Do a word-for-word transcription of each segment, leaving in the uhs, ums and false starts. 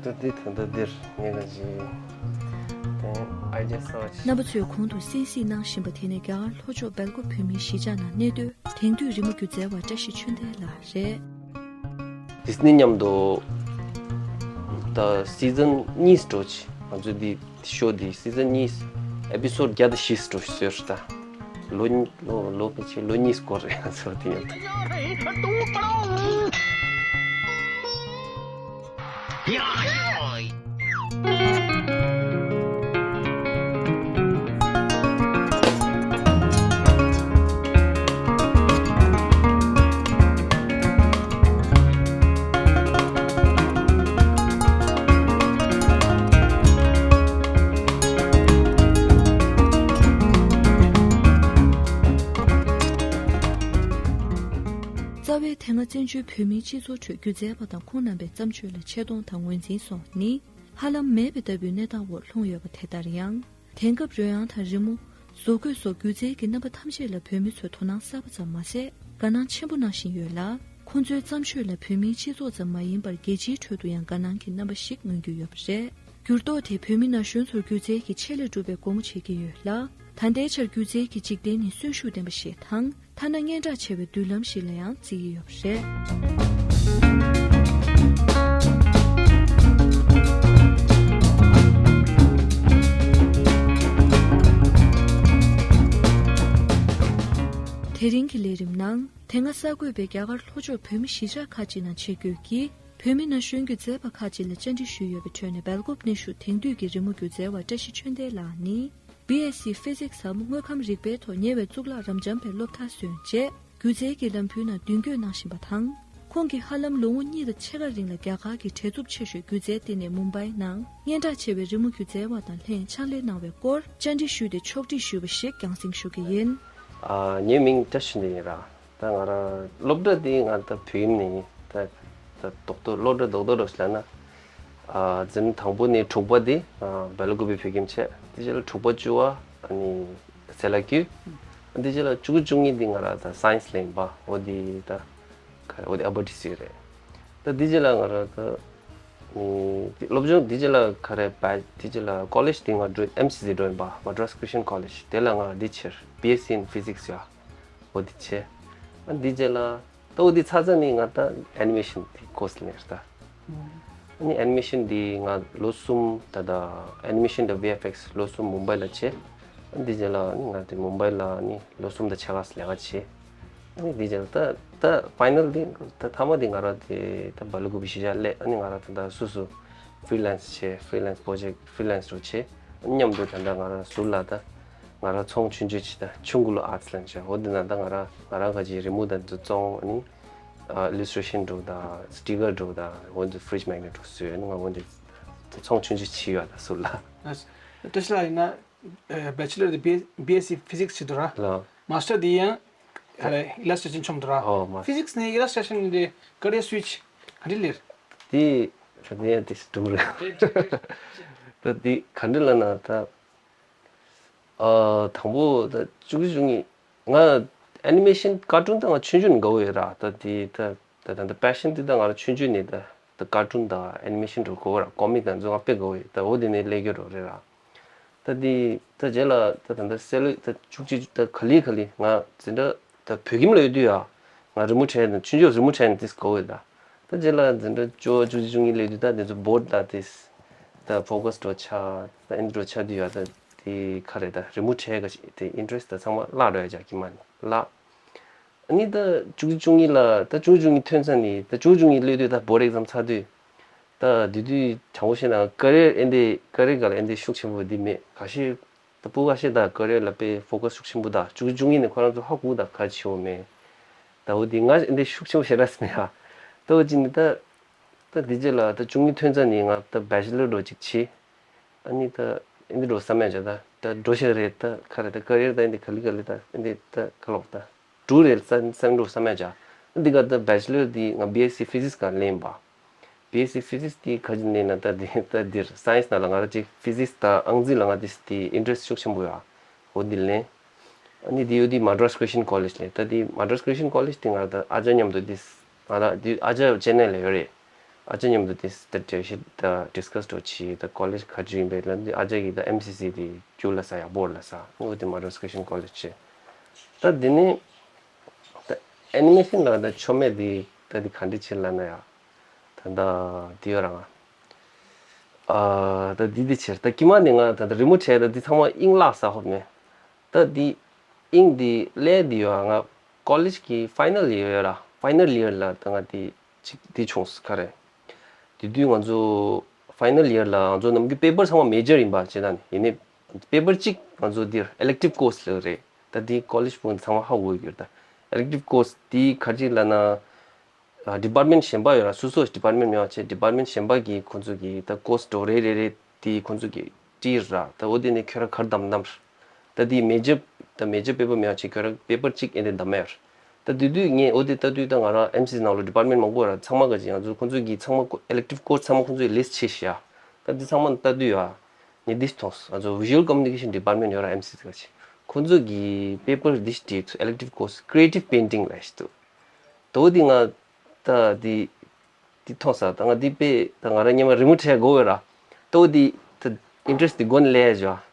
ད་འདི་ད་ལྟ་འདིར་ངས་ལ་ཅིག་དེ་ཨའི་ཌི་ཡ་གསར་པ་ཞིག་རྣམ་པ་ཚོས་གོང་དུ་གསན་གཟིགས་གནང་བཞིན་པ་དེ་ནི་རྒྱ་གར་ལྷོ་ཕྱོགས་སྦེལ་ཀོབ་བོད་མིའི་གཞིས་ཆགས་ནང་གནས་སྡོད་དེང་དུས་རི་མོ་སྒྱུ་རྩལ་བ་བཀྲ་ཤིས་ཆོས་ལྡན་ལགས་རེད། ཌི་སི་ནི་མཉམ་དུ་ད་སི་ཛན་གཉིས་འགྲོ་ཆེ། ང་ཚོས་འདི་ཤོ་འདི་སི་ཛན་གཉིས་ཨེ་པི་སོ་ཌི་བརྒྱ་དང་བཞི་འགྲོ་ཟེར་ད། ལོ་ལོ་ལོ་ཕལ་ཆེར་ལོ་གཉིས་འགོར་རེད་ང་ཚོ་དེ་ཡང་། རྩ་བའི་དེ་སྔ་བཙན་བྱོལ་བོད་མིའི་སྤྱི་ཚོགས་ཁྲོད་སྒྱུ་རྩལ་པ་དང་ཁོང་རྣམ་པའི་བརྩམས་ཆོས་ལ་ཆེ་མཐོང་དང་ངོས་འཛིན་སོགས་ནི་ཧ་ལམ་མེད་པའི་ལྟ་བུའི་གནས་སྟངས་འོག་ལྷུང་ཡོད་པ་དེ་ལྟར་ཡང་། དེང་སྐབས་རོལ་དབྱངས་དང་རི་མོ། བཟོ་བཀོད་སོགས་སྒྱུ་རྩལ་གྱི་རྣམ་པ་ཐམས་ཅད་ལ་བོད་མི་ཚོས་དོ་སྣང་གསར་པ་ཙམ་མ་ཟད་དགའ་སྣང་ཆེན་པོ་གནང་བཞིན་ཡོད་ལ། ཁོང་ཚོའི་བརྩམས་ཆོས་ལ་བོད་མིའི་སྤྱི་ཚོགས་ཙམ་མ་ཡིན་པར་རྒྱལ་སྤྱིའི་ཁྲོད་དུ་ཡང་དགའ་སྣང་གི་རྣམ་པ་ཞིག་མངོན་གྱི་ཡོད་པ་རེད། འགྱུར་ལྡོག་དེས་བོད་མི་ན་གཞོན་ཚོར་སྒྱུ་རྩལ་གྱི་ཆེད་ལས་སྒྲུབ་པའི་སྒོ་མོ་འབྱེད་ཀྱི་ཡོད་ལ། ད་ལྟའི་ཆར་སྒྱུ་རྩལ་གྱི་འཇིག་རྟེན་ནི་གསོན་ཤུགས་ལྡན་པ་ཞིག་དང་། ཐ་ན་སྙན་གྲགས་ཆེ་བའི་མདུན་ལམ་ཞིག་ལ་ཡང་བརྩི་ཡི་ཡོད་པ་རེད། དེ་རིང་གི་ལས་རིམ་ནང་དེ་སྔ་གསར་འགོད་པས་རྒྱ་གར་ལྷོ་ཕྱོགས་བོད་མི་གཞིས་ཆགས་ཁག་ཅིག་ནང་ཆེད་བསྐྱོད་ཀྱིས་བོད་མི་ན་གཞོན་སྒྱུ་རྩལ་པ་ཁག་ཅིག་ལ་བཅར་འདྲི་ཞུས་ཡོད་པའི་ཁྲོད་ནས་སྦེལ་ཀོབ་གནས་བཞུགས་དེང་དུས་ཀྱི་རི་མོ་སྒྱུ་རྩལ་བ་བཀྲ་ཤིས་ཆོས་ལྡན་ལགས་ནི། བི་ཨེས་སི་ཕི་ཟིག་སམ་དངོས་ཁམས་རིག་པའི་ཐོག་ཉེ་བའི་གཙུག་ལག་རབ་འབྱམས་པའི་སློབ་མཐར་སོན་རྗེས། སྒྱུ་རྩལ་གྱི་ལམ་བུའི་ནང་མདུན་སྐྱོད་གནང་བཞིན་པ་དང་། ཁོང་གིས་ཧ་ལམ་ལོ་ངོ་གཉིས་དང་ཕྱེད་ཀ་རིང་ལ་རྒྱ་གར་གྱི་བྲེལ་འཚུབ་ཆེ་ཤོས་སྒྱུ་རྩལ་ལྟེ་གནས་མུམ་བྷའི་ནང་སྙན་གྲགས་ཆེ་བའི་རི་མོ་སྒྱུ་རྩལ་བ་དང་ལྷན་ཕྱག་ལས་གནང་བའི་སྐོར་བཅར་འདྲི་ཞུས་ཏེ་ཕྱོགས་སྒྲིག་ཞུས་པ་ཞིག་རྒྱང་སྲིང་ཞུ་གི་ཡིན། ཨ། ངའི་མིང་བཀྲ་ཤིས་ཆོས་ལྡན་ཡིན་ར། ད་ང་རང་སློབ་གྲྭ་དེ་ང་ད་བོད་ཁྱིམ་ནས་ཡིན། ད་ད་རྡོག་རྡོག་སློབ་གྲྭ་རྡོག་རྡོག་རོགས་ལབ་ན། ཨ། འཛིན་དང་པོ་ནས་དྲུག་པ་དེ་ཨ་སྦེལ་ཀོབ་བོད་ཁྱིམ་བྱས། དེ་རྗེས་ལ་དྲུག་པ་བཅུ་པ་ཨ་ནི་སེ་ལ་ཀུ། དེ་རྗེས་ལ་བཅུ་དགུ་བཅུ་གཉིས་དེ་ང་རང་ད་སའེན་སི་ལེན་པ་འོ་དེ་ད་ག་རེ་འོ་དེ་ཨ་བ་ཏི་སི་རེད། ད་དེ་རྗེས་ལ་ང་རང་ད་ཨ་སློབ་སྦྱོང་དེ་རྗེས་ལ་ག་རེ་བ་དེ་རྗེས་ལ་ཀོ་ལེཇ་དེ་ང་འགྲོ་ཨེམ་སི་སི་འགྲོ་ཡིན་པ། མ་ཌྲཱས་ཁྲི་སི་ཊན་ཀོ་ལེཇ། དེ་ལ་ང་འདི་བྱས། བི་ཨེས་སི་ཨིན་ཕི་ཟིག་སི་ཡ། འོ་དེ་བྱས། ཨ་འདི་རྗེས་ལ་ད་འོ་དེ་ཚར་ཚར་ནས་ང་ད་ཨེ་ནི་མེ་ཤན་དེ་ཀོར་སི་ལེན་ད། ཨ་ནི་ཨེ་ནི་མེ་ཤན་དེ་ང་ལོ་གསུམ་ད་ད་ཨེ་ནི་མེ་ཤན་དང་བི་ཨེཕ་ཨེགས་ལོ་གསུམ་མུམ་བྷའི་ལ་བྱས། ཨ་འདི་རྗེས་ལ་ཨ་ནི་ང་དེ་མུམ་བྷའི་ལ་ཨ་ནི་ལོ་གསུམ་དང་ཕྱེད་ཀ་ལས་ཀ་བྱས། ཨ་ནི་འདི་རྗེས་ལ་ད་ད་ཕའི་ནལ་དེ་ད་མཐའ་མ་དེ་ང་རང་དེ་ད་སྦེལ་ཀོབ་གཞིས་ཆགས་སླེབས། ཨ་ནི་ང་རང་ད་ད་སོ་སོ་ཕི་རི་ལན་སི་བྱས། ཕི་རི་ལན་སི་པོ་ཇེག་ཕི་རི་ལན་སི་རུ་བྱས། ཨ་ནི་མཉམ་དུ་ད་ད་ང་རང་ཟུར་ལ་ད་ང་རང་ཚོང་ཆུང་ཆུང་ཅིག་ད་ཆུང་ཀུ་ལོ་ཨར་ཊི་ལེན་ཅ་འོ་འདི་ན་ད་ང་རང་ང་རང་ག་ཅིག་རི་མོ་ད་འདི་བཙོང་། ཨ་ནི་ཨ་ཨི་ལུས་ཊི་རེ་ཤན་འགྲོ་ད་སི་ཊི་ཀར་འགྲོ་ད་འོ་འདི་ཕི་རིཇ་མེག་ནེ་ཊི་འགྲོ་སུ་ཡོད་ང་འོ་འདི་ཚོང་ཆུང་ཆུང་ཅིག་ཡོད་ད་ཟུར་ལ། བཀྲ་ཤིས་ལགས་ཡིན་ན་བྷེ་ཆི་ལར་དེ་བྷི་ཨེས་སི་ཕི་ཟིག་སི་བྱེད་འདུག་ར། ལགས། མ་སི་ཊར་དེ་ཡང་ཨི་ལས་ཊི་རེ་ཤན་ཆོམ་འདུག་ར། ཨོ་མ་སི། ཕི་ཟིག་སི་ནས་ཨི་ལས་ཊི་རེ་ཤན་དེ་ཀ་རི་ཡར་སུའི་ཆི་ག་འདྲ་ལེར། དེ་ད་དེ་ཡང་དེ་སུ་འགྲོ་གི་རེད། ད་དེ་ག་འདྲ་ལབ་ན་ད། ཨ་དང་པོ་ད་བཅུ་གཅིག་བཅུ་གཉིས་ང་ཨེ་ནི་མེ་ཤན་ཀར་ཊུན་ད་ང་ཆུང་ཆུང་ནས་དགའ་བོ་ཡོད་ར། ད་དེ་ད་ད་ད་ད་པེ་ཤན་དེ་ད་ང་རང་ཆུང་ཆུང་ནས་ད་ད་ཀར་ཊུན་ད་ཨེ་ནི་མེ་ཤན་འགྲོ་དགའ་བོ་ར། ཀོ་མིག་ད་ཚོ་ང་དཔེ་དགའ་བོ་ཡོད། ད་འོ་དེ་ནས་སླེབས་ཡོད་རོགས་རེད་ར། ད་དེ་ད་རྗེས་ལ་ད་ད་ད་སེ་ལོ་ད་བཅུ་གཅིག་ད་ག་ལེ་ག་ལེ་ང་འཛིན་གྲྭ་ད་བོད་ཁྱིམ་ལ་ཡོད་དུས་ཡ་ང་རི་མོ་བྲིས་ནས་ཆུང་ཆུང་རི་མོ་བྲིས་ནས་དེ་དགའ་བོ་ཡོད་ད། ད་རྗེས་ལ་འཛིན་གྲྭ་བཅུ་བཅུ་གཅིག་བཅུ་གཉིས་སླེབས་དུས་ད་དེ་ཚོ་བོར་ཌི་ད་དེ་ད་ཕོ་ཀ་སི་འགྲོ་ཆགས། ད་ཨེ་འདྲ་འགྲོ་ཆགས་དུས་ཡ་ད་དེ་ག་རེ་ད་རི་མོ་བྲིས་ག་ཞིག་དེ་ཨིན་ཊི་རེ་སི་ཊི་ད་ཚང་མ་བརླག་འགྲོ་ཡ་ཅག་གི་མ་ནི་བརླག་ཨ་ནི་ད་བཅུ་གཅིག་བཅུ་གཉིས་ལ་ད་བཅུ་གཅིག་བཅུ་གཉིས་ཐོན་ཚར་ནས་ད་བཅུ་གཅིག་བཅུ་གཉིས་སླེབས་དུས་ད་བོར་ཌི་ཨེག་ཛམ་ཚར་དུས་ད་དེ་དུས་དྲང་པོ་བཤད་ན་ཀ་རི་ཡར་ཨེ་འདྲ་ཀ་རི་ཡར་སྒང་ལ་ཨེ་འདྲ་ཤུགས་ཆེན་པོ་འདི་མེད། ཁ་ཤས་ད་སྤུ་ཁ་ཤས་ད་ཀ་རི་ཡར་ལ་དཔེ་ཕོ་ཀ་སི་ཤུགས་ཆེན་པོ་ད་བཅུ་གཅིག་བཅུ་གཉིས་ནས་ཁོ་རང་ཚོ་ཧ་གོ་ད་ག་ཆེ་བོ་མེད། ད་འོ་དེ་ང་ཨེ་འདྲ་ཤུགས་ཆེན་པོ་ཞེ་དྲག་མེད་ཨ། ད་འོ་ཅི་ནི་ད་ད་དེ་རྗེས་ལ་ད་བཅུ་གཉིས་ཐོན་ཚར་ནས་ང་ད་བེ་ཆི་ལར་འགྲོ་ཅིག་བྱས། ཨ་ནི་ད་ཨེ་འདྲ་འགྲོ་བསམ་ཡ་ཅག་ད་ད་འགྲོ་ཤེས་རེད། ད་ག་རེ་ད་ཀ་རི་ཡར་ད་ཨེ་འདྲ་ག་ལེ་ག་ལེ་ད་ཨེ་འདྲ་ད་ག་ལོག་ད། དྲུག་རེད་བསམ་བསམ་འགྲོ་བསམ་ཡ་ཅག་འདི་ག་ད་བེ་ཆི་ལར་འདི་ང་བི་ཨེས་སི་ཕི་ཟིག་སི་སྒང་ལེན་པ། བི་ཨེས་སི་ཕི་ཟིག་སི་འདི་ག་ཅི་ལེན་ན་ད་འདི་ད་འདིར་སའེན་སི་ནང་ལ་ང་རང་ཅིག་ཕི་ཟིག་སི་དང་ཨང་རྩིས་ལ་ང་འདི་འདི་ཨིན་ཊི་རེ་སི་ཊི་ཤུགས་ཆེན་པོ་ཡོད། འོ་འདི་ལེན། ཨ་ནི་འདི་ཡོད་འདི་མ་ཌྲཱས་ཁྲི་སི་ཊན་ཀོ་ལེཇ་ལེན། ད་འདི་མ་ཌྲཱས་ཁྲི་སི་ཊན་ཀོ་ལེཇ་འདི་ང་ད་ཨ་ཅག་མཉམ་དུ་འདི་ང་ད་འདི་ཨ་ཅག་ཅེ་ནའི་ལ་ཡོད་རེད། ཨ་ཅག་མཉམ་དུ་དེ་ད་འགྲེལ་བཤད་ད་ཌིས་ཀ་སི་འགྲོ་བྱས། ད་ཀོ་ལེཇ་ག་ཅི་ཡིན་པའི་ལ་འདི་ཨ་ཅག་གིས་ད་ཨེམ་སི་སི་དེ་རྒྱུགས་ལ་ས་ཡག་པོ་ལ་ས་འོ་དེ་མ་འགྲོ་སི་ཀེ་ཤན་ཀོ་ལེཇ་བྱས། ད་དེ་ནས་ད་ཨེ་ནི་མེ་ཤན་ལ་ད་ཆོ་མེད་དེ་ད་དེ་ག་འདྲ་བྱེད་ལ་ན་ཡ། ད་ད་དེ་ཡོད་ར་ང་། ཨ་ད་དེ་དེ་ཕྱིར་ད་ཀྱི་མ་ནི་ང་ད་ད་རི་མོ་བྱས་ད་དེ་ཚང་མ་དབྱིངས་ལག་ས་ཧོབ་མེད། ད་དེ་དབྱིངས་དེ་ལས་དེ་ཡོད་ང་ཀོ་ལེཇ་གི་ཕའི་ནལ་ཡིར་ཡོད་ར། ཕའི་ནལ་ཡིར་ལ་ད་ང་དེ་ཅིག་དེ་བྱུང་སོང་ག་རེ། དེ་དུས་ང་ཚོ་ཕའི་ནལ་ཡིར་ལ་ང་ཚོ་ནམ་རྒྱུན་པེ་པར་ཚང་མ་མེ་ཇར་ཡིན་པ་བྱས་ན་ནི་ཡིན་ནའི་པེ་པར་གཅིག་ང་ཚོ་འདིར་ཨི་ལེག་ཊིབ་ཀོར་སི་ལ་རེད། ད་དེ་ཀོ་ལེཇ་སྤུན་ཚང་མ་ཧ་གོ་ཡོད་ད། ཨི་ལེག་ཊིབ་ཀོར་སི་དེ་ག་ཅི་ལ་ན། ཌི་པར་མེན་ཊི་གཞན་པ་ཡོད་ར། སོ་སོ་ཌི་པར་མེན་ཊི་མེད་པ་བྱས་ཌི་པར་མེན་ཊི་གཞན་པ་གི་ཁོང་ཚོ་གི་ད་ཀོར་སི་འགྲོ་རེ་རེ་རེ་དེ་ཁོང་ཚོ་གི་བྲིས་ར། ད་འོ་དེ་ནས་ཁྱོད་ར་གར་བདམས་བདམས་ར། ད་དེ་མེ་ཇར་ད་མེ་ཇར་པེ་པར་མེད་པ་བྱས་ཁྱོད་ར་པེ་པར་གཅིག་ཨེ་དེ་བདམས་ཡ་ར། ད་དེ་དུས་ངས་འོ་དེ་ལྟ་དུས་ད་ང་རང་ཨེམ་སི་ནང་ལོ་ཌི་པར་མེན་ཊི་མང་པོ་ཡོད་ར། ཚང་མ་ག་ཅི་ང་ཚོ་ཁོང་ཚོ་གི་ཚང་མ་ཨི་ལེག་ཊིབ་ཀོར་སི་ཚང་མ་ཁོང་ཚོ་གི་ལིསི་ཊི་ཕྱེ་ཤག་ད་དེ་ཚང་མ་ལྟ་དུས་ཡ། ངས་འདི་མཐོང་སོང་། ང་ཚོ་ཝི་ཞུ་ཨལ་ཀོ་མུ་ནི་ཀེ་ཤན་ཌི་པར་མེན་ཊི་ཡོད་ར་ཨེམ་སི་སི་ག་ཅི། ཁོང་ཚོ་གི་པེ་པར་འདི་ཞིག་བྲིས་ཚུལ་ཨི་ལེག་ཊིབ་ཀོར་སི་ཀི་རི་ཨེ་ཊིབ་པེན་ཊིང་ལབ་ཞིག་འདུག་ད་འོ་དེ་ང་ད་དེ་དེ་མཐོང་ས་ད་ང་དེ་དཔེ་ད་ང་རང་སྔོན་མ་རི་མོ་བྲིས་དགོས་བས་ར། ད་འོ་དེ་ད་ཨིན་ཊི་རེ་སི་ཊི་དེ་མགོ་ནས་སླེབས་བྱུང་།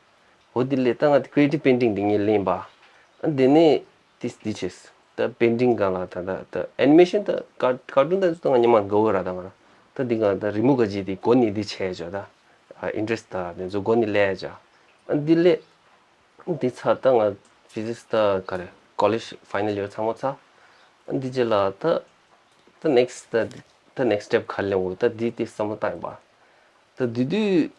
འོ་དེ་ལས་ད་ང་དེ་ཀི་རི་ཨེ་ཊིབ་པེན་ཊིང་དེ་ངས་ལེན་པ། ཨ་དེ་ནས་དེ་དེ་བྱས། ད་པེན་ཊིང་སྒང་ལ་ད་ད་ད་ཨེ་ནི་མེ་ཤན་ད་ཀར་ཀར་ཊུན་ད་ཚོ་ད་ང་སྔོན་མ་དགའ་བོ་ར། ད་ང་རང་ད་འདི་སྒང་ད་རི་མོ་ག་ཅི་དེ་མགོ་ནས་འདི་བྱས་བྱུང་ད། ཨ་ཨིན་ཊི་རེ་སི་ཊི་ད་དེ་ཚོ་མགོ་ནས་སླེབས་བྱུང་། ཨ་འདི་ལས་འདི་ཚར་ད་ང་ཕི་ཟིག་སི་ད་ག་རེ་ཀོ་ལེཇ་ཕའི་ནལ་ཡིར་ཚང་མ་ཚར། ཨ་འདི་རྗེས་ལ་ད་ད་ནེག་སི་ཊི་ད་ད་ནེག་སི་ཊི་སི་ཊེབ་ག་རེ་ལེན་དགོས་ད་འདི་དེ་བསམ་བློ་བཏང་ཡིན་པ། ད་དེ་དུས་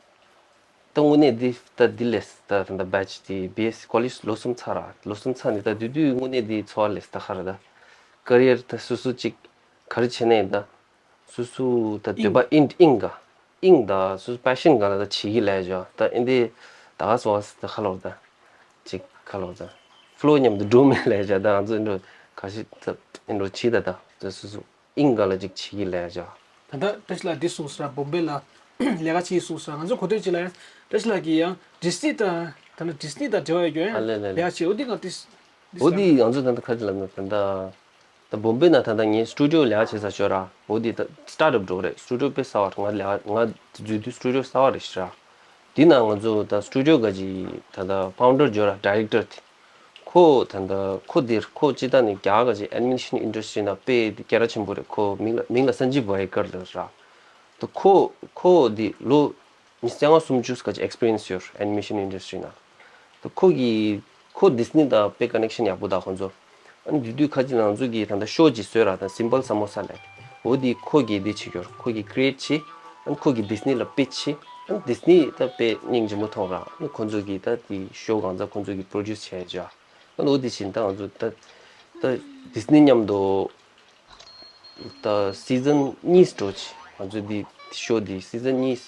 ད་དངོས་གནས་འདི་ད་འདི་ལས་ད་ད་ད་བེ་ཆི་དེ་བི་ཨེ་སི་ཀོ་ལེཇ་ལོ་གསུམ་ཚར་ར། ལོ་གསུམ་ཚར་ནས་ད་དེ་དུས་དངོས་གནས་འདི་འཚོ་བ་ལས་ད་ག་རེ་ད་ཀེ་རི་ཡར་ད་སོ་སོ་ཅིག་ག་རེ་བྱས་ནས་ད་སོ་སོ་ད་འདོད་པ་དབྱིངས་དབྱིངས་ག་དབྱིངས་ད་སོ་སོ་པེ་ཤན་ག་ལ་ད་བྱེད་ཀྱི་ལས་བྱ་ད་ཨིན་དེ་ད་ག་སོ་ད་ག་ལོར་ད་ཅིག་ག་ལོར་ད་ཕ་ལོ་མཉམ་དུ་འགྲོ་མེད་ལས་བྱ་ད་ང་ཚོ་ཨིན་འགྲོ་ག་ཞིག་ད་ཨིན་འགྲོ་བྱེད་ད་ད་ད་སོ་སོ། ཨིན་ག་ལ་ཅིག་བྱེད་ཀྱི་ལས་བྱ། ད་ལྟ་བཀྲ་ཤིས་ལགས་འདི་གསུངས་སོང་ར། བོམ་བེ་ལ་ལས་ཀ་བྱེད་གསུངས་སོང་ར། ང་ཚོ་གོ་ཐོས་ཅིག་ལ་ཡང་བཀྲ་ཤིས་ལགས་ཀྱིས་ཡང་ཌི་སི་ནི་དང་ད་ལྟ་ཌི་སི་ནི་དང་འབྲེལ་བ་ཡོད་ཀྱི་ཡང་ཨ་ལས་ལས་ལས་ལས་ཀ་བྱེད། འོ་འདི་ང་ཏིས་འོ་འདི་ང་ཚོ་ད་ལྟ་ཁ་ཅིག་ལབ་ན་ད་ལྟ་ད་བོམ་བེ་ན་ད་ལྟ་ངའི་སི་ཊུ་ཌི་ཡོ་ལས་ཀ་བྱེད་ས་ཞོར་ར་འོ་འདི་ད་སི་ཊར་ཨབ་འགྲོ་རེད། སི་ཊུ་ཌི་ཡོ་དཔེ་གསར་བ་རེད། ང་ལས་ཀ་ང་འཛུལ་དུས་སི་ཊུ་ཌི་ཡོ་གསར་བ་རེད་ཤི་ར། འདི་ན་ང་ཚོ་ད་སི་ཊུ་ཌི་ཡོ་ག་ཅིག་ད་ལྟ་ཕའུན་ཌར་ཇོ་ར་ཌི་རེག་ཊར་དེ། ཁོ་ད་ལྟ་ཁོ་འདིར་ཁོ་སྤྱིར་བཏང་ནས་རྒྱ་གར་གྱི་ཨེ་ནི་མེ་ཤན་ཨིན་ཌ་སི་ཊི་རི་ནང་དཔེ་སྐད་གྲགས་ཆེན་པོ་རེད། ཁོ་མིང་ལ་མིང་ལ་སན་ཇིབ་ཝའེ་ཀར་ལབ་ར། ད་ཁོ་ཁོ་འདི་ལོ་ཉི་ཤུ་རྩ་ལྔ་སུམ་ཅུ་སྐད་ཀྱི་ཨེག་སི་པི་རི་ཡན་སི་ཡོད་རེད་ཨེ་ནི་མེ་ཤན་ཨིན་ཌ་སི་ཊི་རི་ནང་། ད་ཁོ་གི་ཁོ་ཌི་སི་ནི་དང་དཔེ་ཀ་ནེག་ཤན་ཡག་པོ་ད་ཁོ་ཚོ། ཨ་ནི་དེ་དུས་ཁ་ཅིག་ང་ཚོ་གི་ད་ལྟ་ཤོ་ཅིག་བཟོས་ར་ད་སིམ་པལ་ས་མོ་ས་ལབ། འོ་དེ་ཁོ་གིས་དེ་བྱེད་ཀྱོར་ཁོ་གིས་ཀི་རི་ཨེ་ཊི་བྱེད། ཨ་ནི་ཁོ་གིས་ཌི་སི་ནི་ལ་པིཆ་བྱེད། ཨ་ནི་ཌི་སི་ནི་ད་དཔེ་སྙིང་རྗེ་མོ་མཐོང་ར། ཨ་ནི་ཁོ་ཚོ་གིས་ད་དེ་ཤོ་གང་ཚ་ཁོ་ཚོ་གིས་པྲོ་ཌུས་བྱས་བྱ། ཨ་ནི་འོ་དེ་བཞིན་ད་ང་ཚོ་ད་ད་ཌི་སི་ནི་མཉམ་དུ་ད་སི་ཛན་གཉིས་འགྲོ་ཆེ། ང་ཚོ་དེ་ཤོ་དེ་སི་ཛན་གཉིས་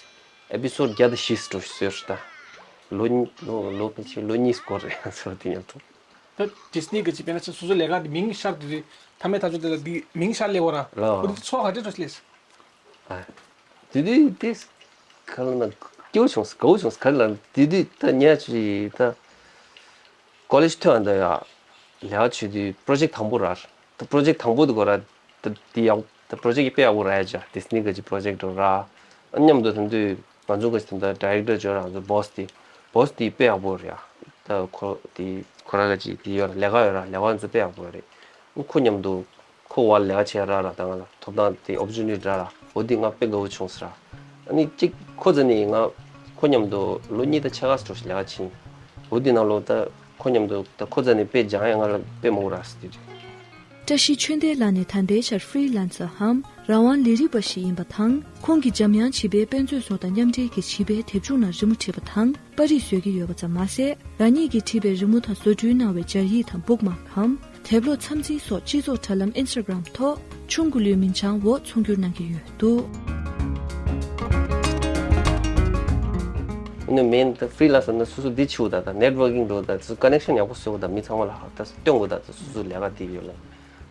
ཨེ་པི་སོ་ཌི་བརྒྱ་དང་བཞི་འགྲོ་ཟེར་ད། ལོ་ལོ་ལོ་ཕལ་ཆེར་ལོ་གཉིས་འགོར་རེད་ང་ཚོ་དེ་མཉམ་དུ། ད་ཌི་སི་ནི་གི་ཅི་དཔེར་ན་ཆ་སོ་སོ་ལས་ཀ་དེ་མིང་ཤར་དེ་རེད། མཐའ་མའི་ཐག་གཅོད་དེ་ལ་དེ་མིང་ཤར་ལས་བ་ར། ལ་ཁོ་དེ་ཚོ་ག་འདྲ་འགྲོ་ལས། ཨ། དེ་དུས་དེ་ག་ལ་ན་སྐྱོ་བྱུང་དགའ་བོ་བྱུང་ག་ལ་ན་དེ་དུས་ད་ཉལ་ཆུ་ཡི་ད་ཀོ་ལེཇ་ཐོན་འདི་ཡ་ལས་ཀ་བྱེད་དུས་པྲོ་ཇེཀ་དང་པོ་ར། ད་པྲོ་ཇེཀ་དང་པོ་དེ་གོ་ར། ད་དེ་ཡག་ད་པྲོ་ཇེཀ་དཔེ་ཡག་པོ་ར་ཡ་ཅ་ཌི་སི་ནི་ག་ཅི་པྲོ་ཇེཀ་འགྲོ་ར། ཨ་མཉམ་དུ་ད་དུས་ང་ཚོ་ག་ཅི་ད་ད་ཌི་རེག་ཊར་ཇོ་ར་ང་ཚོ་བོ་སི་དེ་བོ་སི་དེ་དཔེ་ཡག་པོ་རེད་ཡ། ད་ཁོ་དེ་ཁོ་ར་ག་ཅི་དེ་ཡོད་ར་ལས་ཀ་ཡོད་ར་ལས་ཀ་ང་ཚོ་དཔེ་ཡག་པོ་རེད། ཁོ་མཉམ་དུ་ཁོ་བ་ལས་ཀ་བྱས་ར་ར་ད་ང་ལ་ཐོབ་ཐང་དེ་ཨོ་པོར་ཅུ་ནི་ཊི་ར་ར་འོ་དེ་ང་དཔེ་དགའ་བོ་བྱུང་ས་ར། ཨ་ནི་གཅིག་ཁོ་ཛ་ནི་ང་ཁོ་མཉམ་དུ་ལོ་གཉིས་དང་ཕྱེད་ཀ་ཙམ་ལས་ཀ་བྱིན། འོ་དེ་ནང་ལོ་ད་ཁོ་མཉམ་དུ་ད་ཁོ་ཛ་ནི་དཔེ་སྦྱང་ཡ་ང་ལ་དཔེ་མང་པོ་རག་སྲིད་དུས། བཀྲ་ཤིས་ཆོས་ལྡན་ལགས་ནི་ད་ལྟའི་ཆར་ཧྥི་རི་ལན་སར་འམ་རང་དབང་ལས་རིགས་པ་ཞིག་ཡིན་པ་དང་། ཁོང་གིས་འཇམ་དབྱངས་བྱིས་པའི་དཔེ་མཛོད་སོགས་དང་མཉམ་འབྲེལ་གྱིས་བྱིས་པའི་དེབ་ཆུང་ནང་རི་མོ་བྲིས་པ་དང་། པར་རིས་བཟོ་གི་ཡོད་པ་ཙམ་མ་ཟད། རང་ཉིད་ཀྱིས་བྲིས་པའི་རི་མོ་དང་བཟོ་སྐྲུན་གནང་བའི་སྦྱར་ཡིག་དང་བུག་མར་གམ། དེབ་ཀློག་འཚམས་འཛིན་སོགས་སྤྱི་ཚོགས་དྲ་ལམ་ཨིན་སི་ཊ་གྷི་རམ་ཐོག་ཆུང་གུ་ལུའི་མིང་བྱང་འོག་ཚོང་སྒྱུར་གནང་གི་ཡོད་འདུག། ཨ་ནི་མེན་ད་ཧྥི་རི་ལན་སར་ན་སོ་སོ་འདི་བྱེད་དགོས་ད་ད་ནེཊ་ཝར་ཀིང་འགྲོ་ད་སོ་སོ་ཀ་ནེག་ཤན་ཡག་པོ་བཟོ་དགོས་ད་མི་ཚང་མ་ལ་ཧ་ད་སྟོན་དགོས་ད་ད་སོ་སོ་ལས་ཀ་དེ་ཡོད་ལ།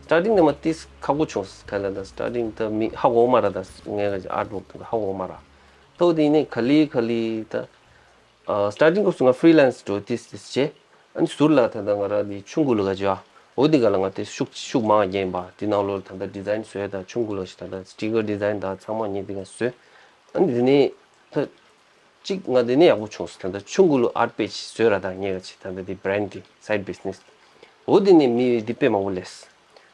སི་ཊར་ཊིང་ནས་མ་ཏིས་ཁག་པོ་བྱུང་ག་ལ་ད་སི་ཊར་ཊིང་ད་མི་ཧ་གོ་མ་ར་ད་ངས་ཨར་ཊི་ཝར་ཀིང་ཧ་གོ་མ་ར། ད་འོ་དེ་ནས་ག་ལེ་ག་ལེ་ད། ཨ་སི་ཊར་ཊིང་སྐབས་སུ་ང་ཧྥི་རི་ལན་སི་འགྲོ་ཏིས་ཏིས་བྱས། ཨ་ནི་ཟུར་ལ་ད་ལྟ་ང་རང་ནི་ཆུང་གུ་ལ་ག་ཅི་ཨ་ འོ་དེ་ག་ལ་ང་དེ་ཤུགས་ཤུགས་མང་རྒྱན་པ་དེ་ནང་ལོགས་ད་ལྟ་ཌི་ཛའིན་བཟོས་དང་ཆུང་ཀུ་ལོ་ཞིག་ད་ལྟ་སི་ཊི་ཀར་ཌི་ཛའིན་དང་ཚང་མ་ངས་དེ་ག་བཟོས། ཨ་ནི་དེ་ནས་ད་གཅིག་ང་དེ་ནས་ཡག་པོ་བྱུང་སོང་། ད་ལྟ་ཆུང་ཀུ་ལོ་ཨར་པེ་ཇི་བཟོས་ར་ད་ངས་ག་ཅིག་ད་ལྟ་དེ་བྷི་རན་ཌི་སའིཌ་བྷི་ཛི་ནེ་སི། འོ་དེ་ནས་མི་དེ་དཔེ་མང་པོ་སླེབས།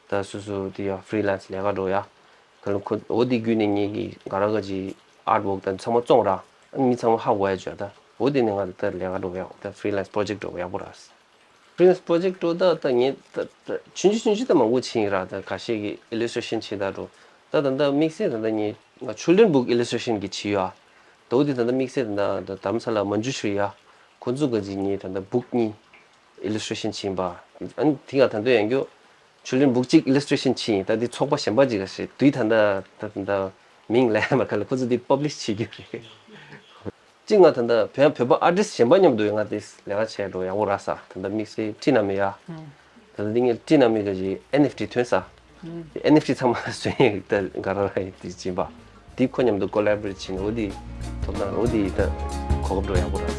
ད་སོ་སོ་དེ་ཡ་ཕི་རི་ལན་སི་ལས་ཀ་འགྲོ་ཡ། ག་ལ་ཁོ་འོ་དེ་བརྒྱུད་ནས་ངེད་ཀྱི་ག་ར་ག་ཅིག་ཨར་ཊི་ཝོག་དང་ཚང་མ་བཙོང་ར། ཨ་ནི་མི་ཚང་མ་ཧ་གོ་ཡ་བྱོས་ད། འོ་དེ་ནས་ང་ད་ལས་ཀ་འགྲོ་ཡག་ད་ཕི་རི་ལན་སི་པོ་རོ་ཇེག་འགྲོ་ཡག་པོ་ར། ཕི་རི་ལན་སི་པོ་རོ་ཇེག་འགྲོ་ད་ད་ངས་ད་ད་ཆུང་ཆུང་ཆུང་ཆུང་ད་མང་པོ་བྱིན་ར། ད་ཁ་ཤས་ཀྱི་ཨི་ལུ་སི་ཊྲེ་ཤན་བྱེད་ད་འགྲོ། ད་ད་ད་དམིགས་བསལ་ད་ད་ངས་ང་ཆིལ་ཌྲན་བུག་ཨི་ལུ་སི་ཊྲེ་ཤན་གྱི་བྱིན་ཡོད་ཨ། ད་འོ་དེ་ད་ད་དམིགས་བསལ་ད་ད་ད་དྷ་རམ་ས་ལ་མན་ཇུ་ཤྲི་ཡ། ཁོ་ཚོ་ག་ཅིག་ངས་ད་ད་བུག་གཉིས་ཨི་ལུ་སི་ཊྲེ་ཤན་བྱིན་པ། ཨ་ནི་དེ་ག་ད་ད་ཡང་རྒྱུ། ཆིལ་ཌྲན་བུག་གཅིག་ཨི་ལུ་སི་ཊྲེ་ཤན་བྱིན་ཡིན། ད་འདི་ཚོགས་པ་གཞན་པ་ཅིག་ག་ཞིག་དུས་ད་ལྟ་ད་ད་ལྟ་མིང་ལ་མ་ཁ་ལ་ཁོ་ཚོ་འདི་པབ་ལི་ཤི་བྱེད་རྒྱུ་རེད། གཅིག་ང་ད་ལྟ་བོད་བོད་པ་ཨར་ཊིསི་གཞན་པ་མཉམ་དུ་ང་དེ་ལས་ཀ་བྱས་འགྲོ་ཡག་པོ་རག་ས། ད་ལྟ་དམིགས་བསལ་ཁྲིད་ན་མེད་ཡ། ད་ལྟ་འདི་ངས་ཁྲིད་ན་མེད་ག་ཞིག་ཨེན་ཨེཕ་ཊི་ཐོན་ས། ཨེན་ཨེཕ་ཊི་ཚང་མ་བཟོས་ཡིན། ད་ག་ར་ར་ཡིན་དེ་བྱིན་པ། དེ་ཁོ་མཉམ་དུ་ཀོ་ལེ་བོ་རེ་ཊི་བྱས་ནས་འོ་དེ་ཐོབ་ཐང་འོ་དེ་ད་གོ་སྐབས་འགྲོ་ཡག་པོ་རག་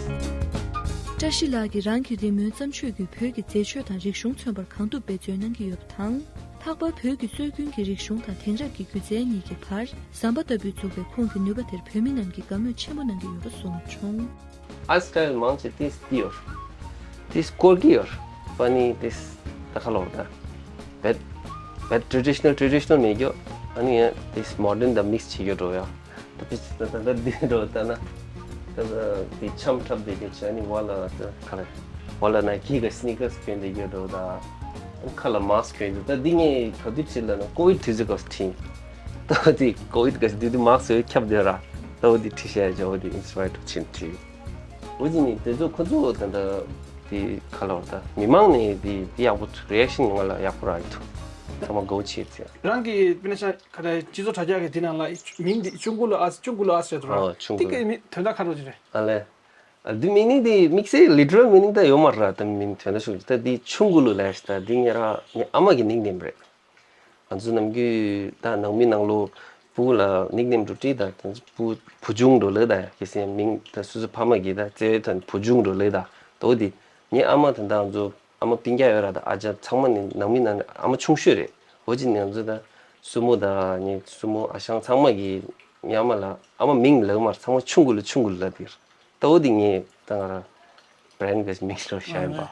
བཀྲ་ཤིས་ལགས་ཀྱིས་རང་གི་རི་མོའི་བརྩམས་ཆོས་ཀྱིས་བོད་ཀྱི་མཛེས་ཆོས་དང་རིག་གཞུང་མཚོན་པར་གང་ཐུབ་འབད་བརྩོན་གནང་གི་ཡོད་པ་དང་། ལྷག་པར་བོད་ཀྱི་སྲོལ་རྒྱུན་གྱི་རིག་གཞུང་དང་དེང་རབས་ཀྱི་སྒྱུ་རྩལ་གཉིས་ཀྱི་བར་ཟམ་པ་ལྟ་བུས་བཙུགས་པའི་ཁོང་གི་ནུས་པ་དེར་བོད་མི་རྣམས་ཀྱིས་དགའ་མོས་ཆེན་པོ་གནང་གི་ཡོད་པ་གསུངས་བྱུང་། ཨ་སི་ཊའིལ་མང་ཆེ་ཏིས་ཏི་ཡོར། ཏིས་ཀོར་ཀི་ཡོར། ཕ་ནི་ཏིས་ད་ཁ་ལོར་ད། བེད་བེད་ཊེ་རེ་ཌི་ཤི་ནལ་ཊེ་རེ་ཌི་ཤི་ནལ་མེད་གྱོ། ཨ་ནི་ཡང་ཏིས་མོ་ཌན་དང་མིག་སི་བྱེད་གྱོ་འགྲོ་ཡ། ད་ཏིས་ད་ད་ད་འདི་འགྲོ་ད་ན། ད་ད་འདི་འཆམ་འཁྲབ་བསྡད་གྱོ་ཆ་ནི་བ་ལ་ད་ཁ་ལ། བ་ལ་ན་ཁི་ག་སི་ནི་ཀར་སི་གྱོན་བསྡད་གྱོ་འགྲོ་ད། ཁ་ལ་མཱ་སི་ཀི་གྱོན་འགྲོ་ད། འདི་ངས་ག་དུས་ཕྱིར་ལ་ན་ཀོ་ཝིཌ་དུས་ཚོད་སྐབས་སུ་ཁྲིད། ད་འདི་ཀོ་ཝིཌ་ག་སི་འདི་འདི་མཱ་སི་ཀི་ཁྱབ་བསྡད་ར། ད་འོ་འདི་ཁྲིད་བཤད་ཡ་ཅོ་འོ་འདི་ཨིན་སི་པ་ཡར་ཆེན་ཁྲིད། འོ་ཅི་ནི་དེ་ཚོ་ཁོ་ཚོ་ད་ལྟ་དེ་ཁ་ལོར་ད་མི་མང་ནས་དེ་དེ་ཡག་པོ་རི་ཨེག་ཤན་ང་ལ་ཡག་པོ་རག་གི་འདུག་ཚང་མ་དགའ་བོ་བྱེད་ཚེ། རང་གི་དཔེར་ན་ཤ་ཁ་ར་སྤྱི་ཚོགས་དྲ་རྒྱ་གི་དེ་ནང་ལ་མིང་འདི་ཆུང་ཀུ་ལོ་ཨ་ཆུང་ཀུ་ལོ་ཨ་ཟེར་དུ་ར། ཨོ་ཆུང་ཀུ་དེ་གི་མི་དོན་དག་ག་རོ་ཅི་རེད། ཨ་ལེ། ཨ་འདི་མི་ནིང་དེ་དམིགས་བསལ་ལི་ཊ་རལ་མི་ནིང་ད་ཡོད་མ་རེད་ད། མིང་དོན་དག་ཤུགས་ད་འདི་ཆུང་ཀུ་ལོ་ལ་ད་འདི་ངེད་ར་ངེད་ཨ་མ་གི་ནིག་ནེམ་རེད། ང་ཚོ་ནམ་རྒྱུན་ད་ནང་མི་ནང་ལོ་སྤུ་གུ་ལ་ནིག་ནེམ་འགྲོ་དྲིས་ད་ད་སྤུ་བུ་ཆུང་འགྲོ་ལེ་ད་གལ་སྲིད་མིང་ད་སོ་སོ་ཕ་མ་གིས་ད་བརྩེ་བའི་ཐོག་ནས་བུ་ཆུང་འགྲོ་ལེ་ད་ད་འོ་དེ་ངའི་ཨ་མ་ད་ད་ང་ཚོ་ཨ་མ་སྤུན་ཀྱག་ཡོད་ར་ད་ཨ་ཅག་ཚང་མ་ནི་ནང་མི་ནང་ཨ་མ་ཆུང་ཤོས་རེད། འོ་ཅི་ནི་ང་ཚོ་ད་སྲུ་མོ་ད་ངའི་སྲུ་མོ་ཨ་ཞང་ཚང་མ་གིས་ངའི་ཨ་མ་ལ་ཨ་མ་མིང་ལབ་མ་རེད། ཚང་མ་ཆུང་གུ་ལ་ཆུང་གུ་ལ་ལབ་ཡོད་རེད། ད་འོ་དེ་ངས་ད་ང་ར་བྷི་རེན་གི་མིང་ལོ་ཤ་ཡིན་པ།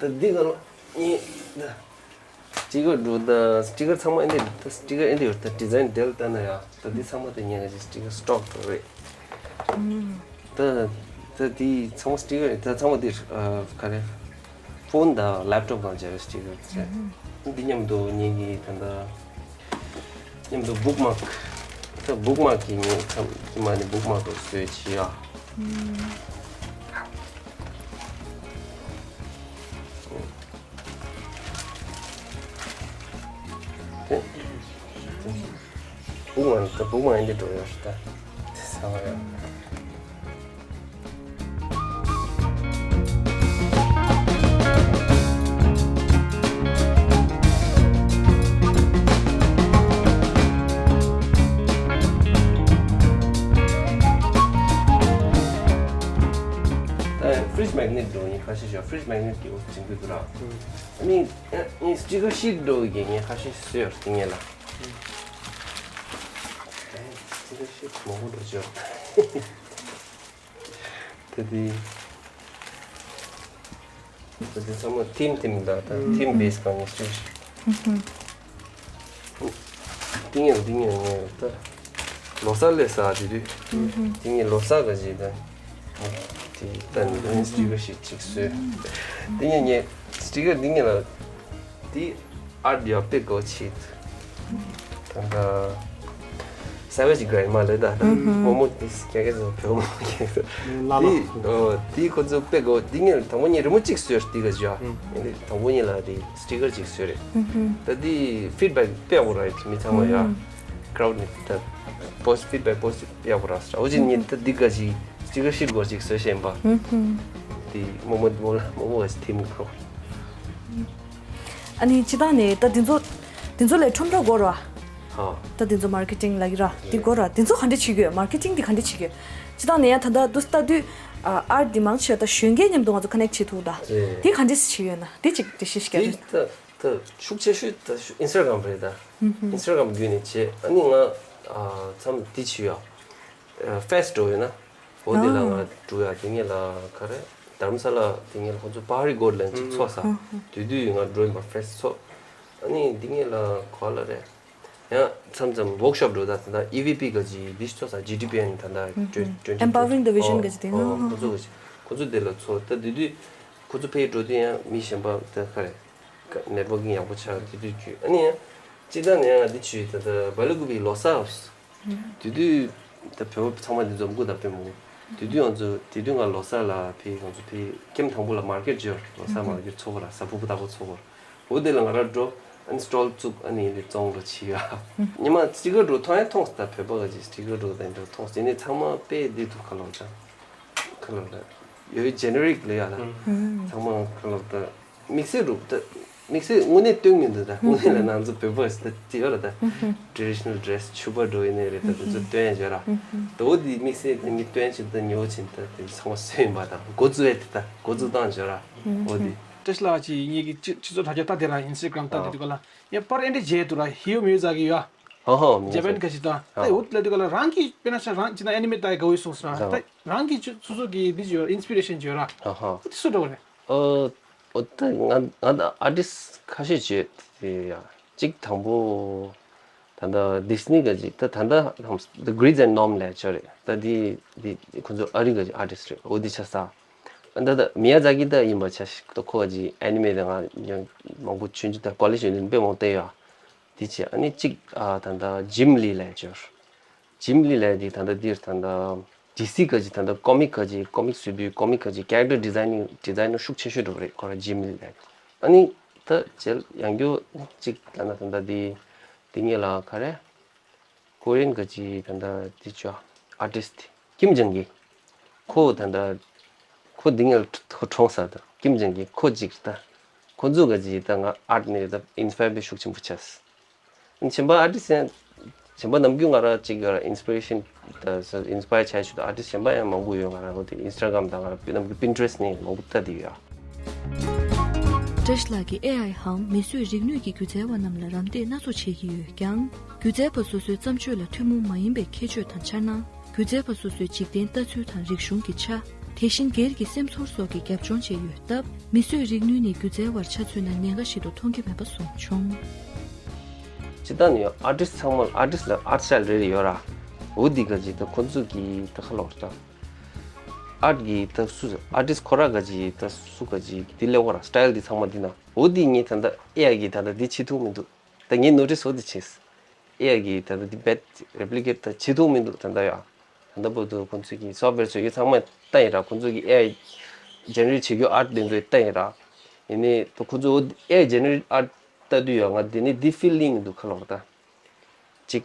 ད་འདི་ག་ལ་ངས་ད་སི་ཊི་ཀར་འགྲོ་ད་སི་ཊི་ཀར་ཚང་མ་ཨེ་འདི་ད་སི་ཊི་ཀར་ཨེ་འདི་ཡོད་ད་ཌི་ཛའིན་དེ་ལ་ལྟ་ན་ཡ་ད་འདི་ཚང་མ་ད་ངས་ག་ཅིག་སི་ཊི་ཀར་སི་ཊོག་ད་རེད། ད་ད་འདི་ཚང་མ་སི་ཊི་ཀར་ད་ཚང་མ་འདི་ག་རེ་ཕོན་དང་ལེབ་ཊོབ་དང་བཅས་པའི་སི་ཊི་ཀར་རེད། འདི་མཉམ་དུ་ངས་ཀྱི་ད་ད། མཉམ་དུ་བུག་མག་ད་བུག་མག་གི་ངས་ཚམ་ཀྱི་མ་ནི་བུག་མག་ཏུ་བཟོས་བྱས་ཡ། བུག་མག་ད་བུག་མག་ཡིན་དེ་འགྲོ་ཡོད་ཤི་ད། ས་བ་ཡ། ཕི་རིཇ་མེག་ནེཊ་འགྲོ་ངས་ཁ་ཤས་ཤོག་ཕི་རིཇ་མེག་ནེཊ་གི་འོ་ཚིག་འགུལ་དུ་ར། ཨ་ནི་ངས་སི་ཊི་ཀར་ཤིཊ་འགྲོ་གི་ངས་ཁ་ཤས་ཤོག་ཡོད་ངས་ལ། སི་ཊི་ཀར་ཤིཊ་མང་པོ་འགྲོ་ཆོག་ད་དེ། ད་དེ་ཚང་མ་ཐིམ་ཐིམ་ལ་ད་ཐིམ་བེ་སི་གང་ཡིན་ཅིག་འདི་ངས་འདི་ངས་ངས་ད་ལོ་གསར་ལས་ས་དེ་དུས་འདི་ངས་ལོ་གསར་ག་ཅིག་ད་དེ་ད་ནི་སི་ཊི་ཀར་ཤིཊ་ཅིག་བཟོས། འདི་ངས་ངས་སི་ཊི་ཀར་འདི་ངས་ལ་དེ། ཨར་ཊི་ཡག་པོ་དགོས་ཆེད། ད་ལྟ། སེ་ཝེཇ་གི་རན་མ་ལས་ད། རྨོ་མོ་དེ་སྐྱ་ཀ་ཚོ་བེའུ་མོ་ཀྱི། ལ་ལ། དེ་དེ་ཁོ་ཚོ་དཔེ་དགོས་དེ་ངས་དང་པོ་ངས་རི་མོ་གཅིག་བཟོས་དེ་ག་བཞག་ངས་དང་པོ་ངས་ལ་དེ་སི་ཊི་ཀར་གཅིག་བཟོས་རེད། ད་དེ་ཕིཌ་བེག་དཔེ་ཡག་པོ་རག་ཡོད་མི་ཚང་མ་ཡ། ཀ་རའུ་ཌི་ནས་ད་པོ་སི་ཕིཌ་བེག་པོ་སི་ཡག་པོ་རག་སོང་འོ་ཅི་ངས་ད་དེ་ག་ཅིག་སི་ཊི་ཀར་ཤིཊ་སྐོར་ཅིག་བཟོས་ཤེས་པ། དེ་རྨོ་མོ་རྨོ་ལ་རྨོ་མོ་ག་ཅིག་ཐིམ་ཁོ། ཨ་ནི་སྤྱི་བཏང་ནས་ད་འདི་ཚོ་འདི་ཚོ་ལས་ཁྲོམ་ར་སྒོར་བ། ད་དེ་ཚོ་མར་ཀེ་ཊིང་ལབ་ཀྱི་ར་དེ་དགོས་ར་དེ་ཚོ་ག་འདྲ་བྱེད་ཀྱི་ཡོད། མར་ཀེ་ཊིང་དེ་ག་འདྲ་བྱེད་ཀྱི་ཡོད། སྤྱིར་བཏང་ནས་ཡང་ད་ལྟ་འདུག་ལྟ་དུས་ཨར་དེ་མང་ཆེ་བ་ད་གཞོན་སྐྱེས་མཉམ་དུ་ང་ཚོ་ཀ་ནེག་བྱེད་ཐུབ་ད། རེད། དེ་ག་འདྲ་བྱེད་ཀྱི་ཡོད་ན་དེ་གཅིག་འགྲེལ་བཤད་ཞིག་རྒྱག་རེད། དེ་ད་ད་ཤུགས་ཆེ་ཤོས་ད་ཨིན་སི་ཊ་གྷ་རམ་རེད་ད། ཨིན་སི་ཊ་གྷ་རམ་བརྒྱུད་ནས་བྱེད། ཨ་ནི་ང་ཨ་མཚམས་འདི་བྱེད་ཡོད། ཨ་ཕེ་སི་འགྲོ་ཡོད་ན། འོ་དེ་ལ་ང་འགྲོ་ཡ་དེ་ངེད་ལ་ག་རེ་དྷ་རམ་ས་ལ་དེ་ངེད་ལ་ཁོང་ཚོ་པ་ཧ་རི་གོ་ཌི་ལན་ཅིག་ཚོགས་ས། དེ་དུས་ང་འགྲོ་ཡིན་པ་ཕེ་སི་ཚོགས། ཨ་ནི་དེ་ངེད་ལ་ག་ལ་རེད། ཡང་མཚམས་མཚམས་ཝོག་ཤོབ་འགྲོ་ད་ད་ལྟ་ཨི་ཝི་པི་ག་ཅིག་འདི་ཚོགས་ས་ཇི་ཌི་པི་ཨེན་ད་ལྟ་ཊུ་ཝེན་ཊི་ཊུ་ཝེན་ཊི་Empowering the Vision ག་ཅིག་དེ་ཨོ་ཁོང་ཚོ་ག་ཅིག་ཁོང་ཚོ་དེ་ལ་ཚོགས་ད་དེ་དུས་ཁོང་ཚོ་ཕེ་འགྲོ་དུས་ཡང་མི་གཞན་པ་ད་ག་རེ་ནེཊ་ཝོར་ཀིང་ཡག་པོ་ཆགས་དེ་དུས་ཅུ་ཨ་ནི་ཡང་སྤྱིར་བཏང་ནས་ཡང་འདི་ཆུ་ད་ལྟ་བ་ལི་ཀུ་པི་ལོ་ས། དེ་དུས་ད་བོད་པ་ཚང་མ་འདི་འཛོམས་སྐུ་ད་དཔེ་མོ། དེ་དུས་ང་ཚོ་དེ་དུས་ང་ལོ་གསར་ལ་ཕེབས། ང་ཚོ་ཕེབས་ཀེམ་དང་པོ་ལ་མར་ཀེཊ་འབྱོར། ལོ་གསར་མར་ཀེཊ་ཚོགས་པ་ར་གཟའ་ཕུར་བུ་ད་གོ་ཚོགས་པ་ར། འོ་དེ་ལ་ང་རང་འགྲོ། ཨ་ནི་སི་ཊོལ་བཙུགས། ཨ་ནི་ཡིན་དེ་བཙོང་འགྲོ་བྱེད་ཡ། ཉི་མ་སི་ཊི་ཀར་འགྲོ་མཐོང་ཡ་མཐོང་ད་བོད་པ་ག་ཅིག་སི་ཊི་ཀར་འགྲོ་ད་འགྲོ་མཐོང་དེ་ནས་ཚང་མ་དཔེ་འདི་འདུག་ཁ་ལོ་ད། ཁ་ལོ་ད། ཡོད་ཇེ་ནེ་རིག་ལ་ཡ་ད། ཚང་མ་ཁ་ལོ་ད། དམིགས་བསལ་རུ་ད། དམིགས་བསལ་དངོས་གནས་སྟོན་མི་འདུག་ད། དངོས་གནས་ལ་ང་ཚོ་བོད་པ་ཞིག་ད་ཅི་ཡོད་ར་ད། ཊེ་རེ་ཌི་ཤི་ནལ་ཌི་རེ་སི་ཕྱུ་པ་འགྲོ་ཡིན་ནའི་རེད་ད། དེ་ཚོ་སྟོན་ཡ་བྱོས་ར། ད་འོ་དེ་དམིགས་བསལ་དེ་མི་སྟོན་ཕྱིན་ད་ཉོ་ཕྱིན་ད་དེ་ཚང་མ་སོན་ཡིན་པ་ད་འགོ་བཙུགས་ཡ་དེ་ད་འགོ་བཙུགས་བཏང་བྱོས་ར། འོ་དེ། བཀྲ་ཤིས་ལགས་ཀྱིས་ངེད་ཀྱི་སྤྱི་སྤྱི་ཚོགས་དྲ་རྒྱ་ལྟ་དེ་ར་ཨིན་སི་ཊ་གྷ་རམ་ལྟ་དེ་དུས་ག་ལ་ཡང་པར་ཨེ་འདྲ་བྱས་འདུག་ར་ཧི་ཡོ་མི་ཡོ་ཛ་གི་ཡོད་ཨ། ཧོ་ཧོ་མི་ཇ་པན་ག་ཅིག་ད་ད་འོ་དེ་ལ་དུས་ག་ལ་རང་གི་དཔེར་ན་ཆ་རང་ཅི་ན་ཨེ་ནི་མེ་ཊ་ལྟ་ཡ་དགའ་བོ་སོང་སོང་ར་ད། རང་གི་ཆུ་སོ་སོ་གི་འདི་ཅི་ཡོད་ཨིན་སི་པི་རེ་ཤན་ཅི་ཡོད་ར། ཨ་ཧ། འོ་དེ་སུ་འགྲོ་གི་རེད། ཨོ། ཨོ་ད་ང་ང་ད་ཨར་ཊིསི་ཁ་ཤས་བྱོས་དེ་ཡ། གཅིག་དང་པོ། ད་ལྟ་ཌི་སི་ནི་ག་ཅིག་ད་ད་ལྟ་ཧམ་The Grids and Gnomes ལས་ཆོ་རེད་ད། འདི་འདི་ཁོ་ཚོ་ཨ་རི་ག་ཅིག་ཨར་ཊིསི་རེད། འོ་འདི་ཆ་ས། ད་ལྟ་མི་ཡ་ཛ་ཀི་ད་ཡིན་པ་ཆ་ཞིག་ད་ཁོ་ག་ཅིག་ཨེ་ནི་མེ་ད་ང་མང་པོ་ཆུང་ཆུང་ད་ཀོ་ལེ་ཇི་ཡོད་ནི་དཔེ་མང་བལྟས་ཡོད། འདི་བྱས་ཨ་ནི་གཅིག་ཨ་ད་ལྟ་ཇིམ་ལི་ལས་ཆོ། ཇིམ་ལི་ལས་འདི་ད་ལྟ་འདིར་ད་ལྟ་ཌི་སི་ག་ཅིག་ད་ལྟ་ཀོ་མིག་ག་ཅིག་ཀོ་མིག་བཟོ་དུས་ཀོ་མིག་ག་ཅིག་ཀེ་རེག་ཊར་ཌི་ཛའི་ནིང་ཌི་ཛའི་ནར་ཤུགས་ཆེ་ཤོས་འགྲོ་གི་རེད་ཁོ་རང་ཇིམ་ལི་ལས། ཨ་ནི་ད་རྗེས་ཡང་རྒྱུ་གཅིག་ད་ལྟ་ད་ལྟ་འདི་འདི་ངེད་ལ་ག་རེ་ཀོ་རི་ཡན་ག་ཅིག་ད་ལྟ་འདི་ཅོ་ཨར་ཊིསི་ཊི་ཀིམ་ཇང་གི་ཁོ་ད་ལྟ་ཁོ་འདི་ངེད་ལ་ཁོ་གྲོངས་ས་ད་ཀིམ་ཇང་གི་ཁོ་ཅིག་ད་ཁོ་ཚོ་ག་ཅིག་ད་ང་ཨར་ཊི་ནས་ད་ཨིན་སི་པ་ཡར་དཔེ་ཤུགས་ཆེན་པོ་བྱས། གཞན་པ་ཨར་ཊིསི་ཡང་གཞན་པ་ནམ་རྒྱུན་ང་རང་གཅིག་ཨིན་སི་པི་རེ་ཤན་ད་ཨིན་སི་པ་ཡར་བྱས་ཆུ་ད་ཨར་ཊིསི་གཞན་པ་ཡང་མང་པོ་ཡོད། ང་རང་ལོ་དེ་ཨིན་སི་ཊ་གྷ་རམ་དང་ང་རང་ནམ་རྒྱུན་པིན་ཊི་རེ་སི་ནས་མང་པོ་ལྟ་དེ་ཡོད། བཀྲ་ཤིས་ལགས་ཀྱིས་ཨེ་ཨའི་འམ་མིས་བཟོས་རིག་ནུས་ཀྱིས་སྒྱུ་རྩལ་བ་རྣམས་ལ་རམ་འདེགས་སྣ་ཚོགས་བྱེད་ཀྱི་ཡོད་ཀྱང་། སྒྱུ་རྩལ་པ་སོ་སོའི་བརྩམས་ཆོས་ལ་ཐུན་མོང་མ་ཡིན་པའི་ཁྱད་ཆོས་དང་འཆར་སྣང་། སྒྱུ་རྩལ་པ་སོ་སོའི་འཇིག་རྟེན་ལྟ་ཚུལ་དང་རིག་གཞུང་གི་ཆ། དེ་བཞིན་སྒེར་གྱི་སེམས་ཚོར་སོགས་ཀྱི་རྒྱབ་ལྗོངས་བཅས་ཡོད་སྟབས། མིས་བཟོས་རིག་ནུས་ནི་སྒྱུ་རྩལ་བར་ཆ་མཚོན་ན་ཉེན་ཁ་ཞིག་ཏུ་མཐོང་གི་མེད་པ་གསུངས་བྱུང་། སྤྱིར་བཏང་ནས་ཨར་ཊིསི་ཚང་མ་ཨར་ཊིསི་ལ་ཨར་ཊི་སི་ཊའིལ་རེ་རེ་ཡོད་ར། འོ་འདི་ག་ཅིག་ད་ཁོ་ཚོ་གི་ད་ཁ་ལོ་ད། ཨར་ཊི་གི་ད་སུ་ཨར་ཊིསི་ཁོ་ར་ག་ཅིག་ད་སུ་ག་ཅིག་འདི་ལས་འོ་ར་སི་ཊའིལ་འདི་ཚང་མ་འདི་ན་འོ་འདི་ངས་ད་ད་ཨེ་ཨའི་གི་ད་ད་འདི་བྱེད་ཐུབ་མི་འདུག་ད་ངས་ནོ་ཊིསི་འོ་འདི་བྱས། ཨེ་ཨའི་གི་ད་ལྟ་འདི་བེད་རེ་པི་ལི་ཀེཊ་ད་བྱེད་ཐུབ་མི་འདུག་ད་ལྟ་ཡ། ད་ལྟ་བར་དུ་ཁོང་ཚོས་ཀྱི་སོབ་ཝེར་བཟོ་རྒྱུ་ཚང་མ་ལྟ་ཡིན་ར། ཁོང་ཚོས་ཀྱི་ཨེ་ཨའི་ཇེ་ནེ་རེཊ་བྱེད་རྒྱུ་ཨར་ཊི་དེ་ཚོ་ལྟ་ཡིན་ར། ཡིན་ནའི་ད་ཁོང་ཚོས་ཨེ་ཨའི་ཇེ་ནེ་རེཊ་ཨར་ཊི་ལྟ་དུས་ཡ་ང་དེ་ནི་འདི་ཕིལ་ལིང་མི་འདུག་ཁ་ལོར་ད། ཅིག་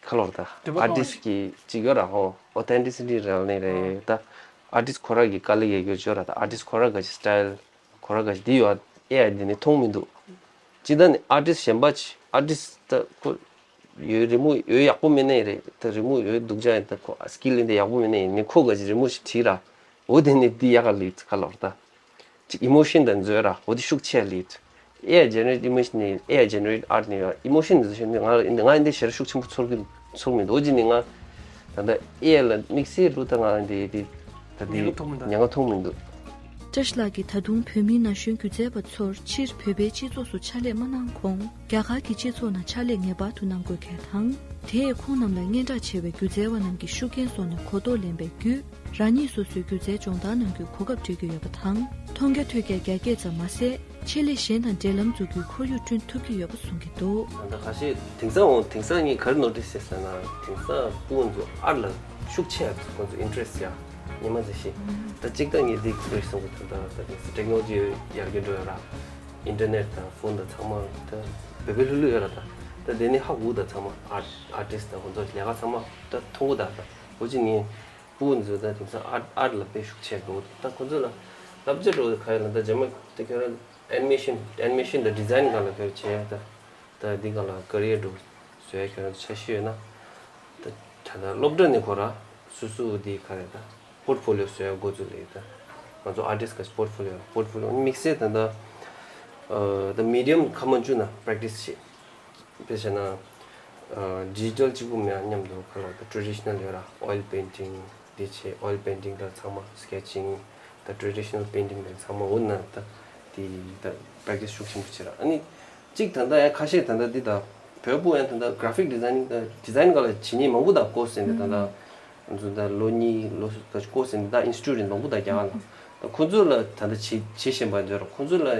ཁ་ལོར་ད། དེ་པ་ཨར་ཊིསི་ཀྱི་ཅིག་ཡོད་ར་ཧོ། ཨོ་ཐེན་ཊི་སི་ཊི་ར་ལ་ནི་རེད་ད། ཨར་ཊིསི་ཁོ་ར་གི་དཀའ་ལས་ཡ་ཡོད་ཅོ་ར་ད། ཨར་ཊིསི་ཁོ་ར་ག་ཅིག་སི་ཊའིལ། ཁོ་ར་ག་ཞིག་འདི་ཡོད་ཨེ་ཨའི་འདི་ནི་མཐོང་མི་འདུག་སྤྱིར་བཏང་ནི་ཨར་ཊིསི་གཞན་པ་ཅིག་ཨར་ཊིསི་ད་ཁོ་ཡོད་རི་མོ་ཡོད་ཡག་པོ་མེད་ནའི་རེད། ད་རི་མོ་ཡོད་སྡུག་ཅག་ཡིན་ད་ཁོ་སི་ཀིལ་ཡིན་ད་ཡག་པོ་མེད་ནའི་ནི་ཁོ་ག་ཞིག་རི་མོ་ཞིག་བྲིས་ར། འོ་དེ་ནི་འདི་ཡག་ག་ལི་ཁ་ལོར་ད། ཅིག་ཨི་མོ་ཤན་དང་མཛོད་ར་འོ་དེ་ཤུགས་ཆེ་ལི། ཨེ་ཨའི་ཇེ་ནེ་རེཊ་ཨི་མེཇ་ནི་ཨེ་ཨའི་ཇེ་ནེ་རེཊ་ཨར་ཊི་ནི་ཡོད་ཨི་མོ་ཤན་འདི་ཚོ་ཤེས་ནི་ང་ང་ཡིན་དེ་ཞེ་དྲག་ཤུགས་ཆེན་པོ་ཚོར་གི་ཚོར་མི་འདུག་འོ་ཅི་ནི་ང་ད་ལྟ་ཨེ་ཨའི་ལ་དམིགས་བསལ་རུ་ད་ང་འདི་འདི་ད་འདི་ཉེན་ཁ་མཐོང་མི་འདུག་ཉེན་ཁ་མཐོང་མི་འདུག་བཀྲ་ཤིས་ལགས་ཀྱིས་ད་དུང་བོད་མིའི་ན་གཞོན་སྒྱུ་རྩལ་པ་ཚོར་ཕྱིར་བོད་པའི་སྤྱི་ཚོགས་སུ་ཕྱག་ལས་མ་གནང་གོང་རྒྱ་གར་གྱི་སྤྱི་ཚོགས་ནང་ཕྱག་ལས་ངེས་པར་དུ་གནང་དགོས་གལ་དང་། དེས་ཁོང་རྣམས་ལ་སྙན་གྲགས་ཆེ་བའི་སྒྱུ་རྩལ་བ་རྣམས་ཀྱི་ཤུགས་རྐྱེན་སོགས་ནས་གོ་རྟོགས་ལེན་པའི་བརྒྱུད། རང་ཉིད་སོ་སོའི་སྒྱུ་རྩལ་སྦྱོང་བརྡར་གནང་རྒྱུའི་གོ་སྐབས་སྤྲོད་ཀྱི་ཡོད་པ་དང་། མཐོང་རྒྱ་ཐོས་རྒྱ་རྒྱ་སྐྱེད་ཙམ་མ་ཟད། ཆེད་ལས་གཞན་དང་འབྲེལ་ལམ་འཛུགས་རྒྱུའི་ཁོར་ཡུག་བསྐྲུན་ཐུབ་ཀྱི་ཡོད་པ་གསུང་གི་འདུག་ད་ཁ་ཤས་དེང་སང་འོང་དེང་སང་ངས་ག་རེ་ནོ་ཊིས་བྱས་ཟེར་ན་དེང་སང་སྤུ་གུ་ཚོ་ཨར་ཊི་ལ་ཤུགས་ཆེ་ཡ་ཁོང་ཚོ་ཨིན་ཊི་རེ་སི་ཡ་ཉི་མ་ཟེར་ཤེས། ད་གཅིག་ད་ངས་འདི་ག་རེ་གསུང་གི་ད་ད་ད་དེང་སང་ཊེག་ནོ་ལོ་ཇི་ཡར་རྒྱས་འགྲོ་ཡ་ར་ཨིན་ཊར་ནེཊ་དང་ཕོན་དང་ཚང་མ་ད་བོད་པའི་ལྷུག་ལྷུག་ཡོད་ར། ད་ད་དེ་ནས་ཧ་གོ་ད་ཚང་མ་ཨར་ཊི་ཨར་ཊིསི་ད་ཁོང་ཚོ་ལས་ཀ་ཚང་མ་ད་མཐོང་གི་ད་ད་འོ་ཅི་ངས། སྤུ་གུ་ཚོ་ད་དེང་སང་ཨར་ཨར་ལ་དཔེ་ཤུགས་ཆེ་འགྲོ་ད་ཁོ་ཚོ་ལ་བསླབ་བྱ་འགྲོ་ག་ཡོད་ལ་ད་རྗེས་མ་ད་ཁྱོད་རང་ཨེ་ནི་མེ་ཤན་ཨེ་ནི་མེ་ཤན་དང་ཌི་ཛའིན་སྒང་ལ་ཁྱོད་བྱེད་ཡ་ད་ད་འདི་སྒང་ལ་ཀེ་རི་ཡར་འགྲོ་ བཟོ་ཡ་ཁྱོད་རང་ཚོ་འཆར་གཞི་ཡོད་ན། ད་ད་ལྟ་སློབ་གྲྭ་ནས་ཁོ་ར་སོ་སོ་དེ་ག་རེ་ད་པོར་ཊི་ཕོ་ལི་ཡོ་བཟོ་ཡ་འགོ་འཛུགས་ལས་ད། ང་ཚོ་ཨར་ཊིསི་ག་པོར་ཊི་ཕོ་ལི་ཡོ་པོར་ཊི་ཕོ་ལི་ཡོ་དམིགས་བསལ་ད་ད་ད་མི་ཌི་ཡམ་ཁ་མ་འཇུ་ན་པེ་རེག་ཊི་སི་བྱེད། དཔེ་བྱས་ན། ཌི་ཇི་ཊལ་གཅིག་པུ་མེད་མཉམ་དུ་ཁ་ལོ་ད་ཊེ་རེ་ཌི་ཤི་ནལ་ཡོད་ར། ཨོ་ཡིལ་པེན་ཊིང་དེ་བྱས། ཨོ་ཡིལ་པེན་ཊིང་ད་ཚང་མ་སི་ཀེ་ཆིང་ད་ཊེ་རེ་ཌི་ཤི་ནལ་པེན་ཊིང་ད་ཚང་མ་འོ་ན་ད་དེ་ད་པེ་རེག་ཊི་སི་ཤུགས་ཆེན་པོ་བྱེད་ར། ཨ་ནི་གཅིག་ད་ལྟ་ཡང་ཁ་ཤས་ད་ལྟ་འདི་ད་བོད་པོ་ཡང་ད་ལྟ་གྷ་ར་ཕིག་ཌི་ཛའི་ནིང་ད་ཌི་ཛའིན་སྒང་ལ་བྱེད་མཁན་མང་པོ་ད་ཀོར་སི་ཟིན་ནས་ད་ལྟ་ང་ཚོ་ད་ལོ་གཉིས་ལོ་གསུམ་ད་ཀོར་སི་ཟིན་ནས་ད་ཨིན་སི་ཊི་ཊུཊ་མང་པོ་ད་རྒྱ་གར་ལ། ད་ཁོང་ཚོ་ལ་ད་ལྟ་བྱེད་བྱེད་བཞིན་པ་འདི་ར། ཁོང་ཚོ་ལ་ད་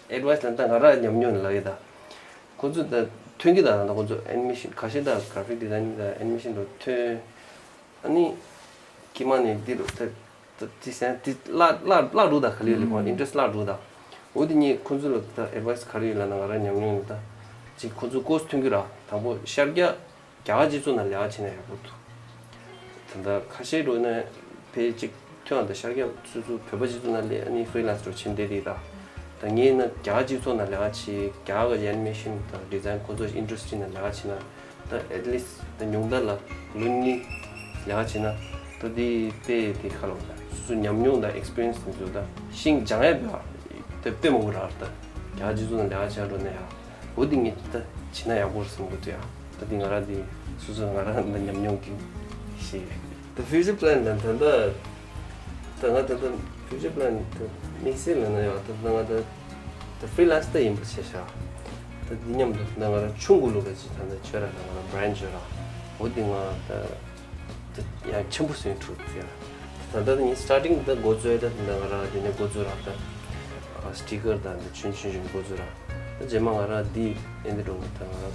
ཨེཌ་ཝའི་སི་ལ་ད་ང་ར་ཉམས་མྱོང་ལ་ཡོད་ད། ཁོང་ཚོ་ད་ཐོན་གྱི་ད་ད་ཁོང་ཚོ་ཨེ་ནི་མེ་ཤན་ཁ་ཤས་ད་གྷ་ར་ཕིག་ཌི་ཛའིན་ནིང་ད་ཨེ་ནི་མེ་ཤན་དུ་ཐོན། ཨ་ནི་ཀྱི་མ་ནི་འདི་རུ་ད་ད་ཅི་ཟེར་འདི་བརླག་བརླག་བརླག་འགྲོ་ད། ག་ལེ་ལེ་ཁོང་ཨིན་ཊི་རེ་སི་བརླག་འགྲོ་ད། འོ་དེ་ངས་ཁོང་ཚོ་ལ་ད་ཨེཌ་ཝའི་སི་ག་རེ་ཡོད་ལབ་ན། ང་ར་ཉམས་མྱོང་ཡོད་ད། ཅིག་ཁོང་ཚོ་ཀོར་སི་ཐོན་གྱི་ར། དང་པོ་ཤར་རྒྱག་རྒྱ་གར་སྤྱི་ཚོགས་ནང་ལས་ཀ་བྱེད་ན་ཡག་པོ་འདུག་ད་ལྟ་ཁ་ཤས་འགྲོ་ན་ཕལ་ཆེར་ཐོན་ཡག་ད་ཤར་རྒྱག་སོ་སོ་བོད་པ་སྤྱི་ཚོགས་ནང་ལས་ཨ་ནི་ཧྥི་རི་ལན་སི་འགྲོ་བྱེད་བསྡད་དེ་ད། ད་ངས་ན་རྒྱ་གར་སྤྱི་ཚོགས་ནང་ལས་ཀ་བྱེད། རྒྱ་གར་གྱི་ཨེ་ནི་མེ་ཤན་དང་ཌི་ཛའིན་ཁོ་ཚོ་ཨིན་ཌ་སི་ཊི་རི་ནང་ལས་ཀ་བྱེད་ན་ད་ཨེཊ་ལིསི་ཊི་ད་ཉུང་མཐའ་ལ་ལོ་གཉིས་ལས་ཀ་བྱེད་ན་ད་དེ་དཔེ་དེ་ཁ་ལོ་ད་སོ་སོ་ཉམས་མྱོང་དང་ཨེག་སི་པི་རི་ཡན་སི་དེ་ཚོ་ད་ཤིང་སྦྱང་ཡས་ད་དཔེ་དཔེ་མང་པོ་རག་ད། རྒྱ་གར་སྤྱི་ཚོགས་ནང་ལས་ཀ་བྱེད་འགྲོ་ན་ཡག་འོ་དེ་ངས་ད་བྱེད་ན་ཡག་པོ་རེད་བསམ་གྱི་འདུག་ཡ། ད་དེ་ང་རང་དེ་སོ་སོ་ང་རང་ད་ཉམས་མྱོང་གི་ཞིག་ད་ཕིའུ་ཅར་པི་ལན་ད་ད་ད་ད་ང་ད་ད་ཕིའུ་ཅར་པི་ལན་ད་དམིགས་བསལ་ལ་ན་ཡ། ད་ད་ང་ད་ད་ཧྥི་རི་ལན་སི་ད་ཡིན་པ་བྱས་ཤག་ད་དེ་མཉམ་དུ་ད་ང་རང་ཆུང་གུ་ལུག་ག་ཅིག་ད་ད་ཆོས་ར་ད་ང་རང་བྷི་རེན་ཌི་ཆོས་ར་འོ་དེ་ང་ད། དེ་ཡང་ཆེན་པོ་སོན་འགྲོ་དེ་ཡ། ད་ལྟ་ངས་སི་ཊར་ཊིང་ད་འགོ་བཙུགས་ཡ་ད་ད་ང་རང་དེ་ནས་འགོ་བཙུགས་ར་ད། སི་ཊི་ཀར་ད་འདི་ཆུང་ཆུང་ཆུང་འགོ་བཙུགས་ར། ད་རྗེས་མ་ང་རང་འདི་ཨེ་འདི་འགྲོ་ད་ང་རང་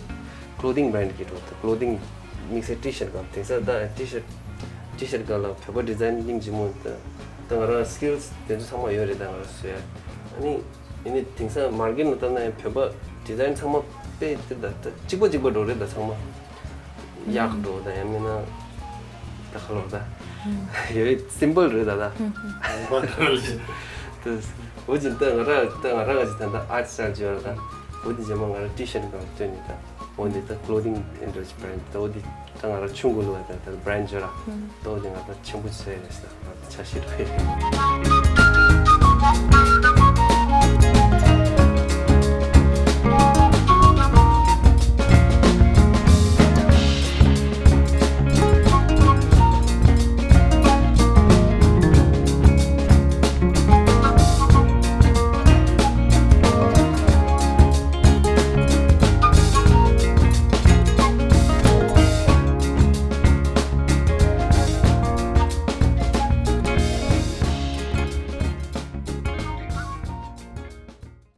ཀློ་དིང་བྷི་རེན་ཌི་གི་འགྲོ་ད། ཀློ་དིང་དམིགས་བསལ་ཊི་ཤར་ཊི་སྒང་དེང་སང་ད་ཊི་ཤར་ཊི་ཊི་ཤར་ཊི་སྒང་ལ་བོད་པ་ཌི་ཛའིན་ནིང་ཇི་མོ་ད་ད་ང་རང་སི་ཀིལ་སི་དེ་ཚོ་ཚང་མ་ཡོད་རེད། ད་ང་རང་བཟོ་ཡ་ཨ་ནི། ཡིན་ནའི་དེང་སང་མར་ཀེཊ་ནང་ལྟ་ན་ཡང་བོད་པ་ཌི་ཛའིན་ཚང་མ་དཔེ་དེ་ད་ད་གཅིག་པ་གཅིག་པ་འགྲོ་རེད་ད། ཚང་མ་གཡག་འགྲོ་ད་ཡང་མིན་ན་ད་ཁ་ལོར་ད་ཡོད་སིམ་པལ་རེད་ད་ད། ད་འོ་ཅིག་ད་ང་རང་ད་ང་རང་ག་ཅིག་ད་ད་ཨར་ཊི་སི་ཊའི་ལ་ཅིག་ཡོད་རེད་ད། འོ་དེ་རྗེས་མ་ང་རང་ཊི་ཤར་ཊི་སྒང་བཏོན་ནས་ད་འོ་འདི་ད་ཀློ་དིང་ཨེ་འདྲ་ཅིག་བྷི་རེན་ཌི་ད་འོ་དེ། ད་ང་རང་ཆུང་གུ་ལུག་ད་ད་བྷི་རེན་ཌི་ཆོས་ར། ད་འོ་དེ་ང་ད་ཆེན་པོ་བྱས་ནས་ད་ཆ་ཤས་རེད།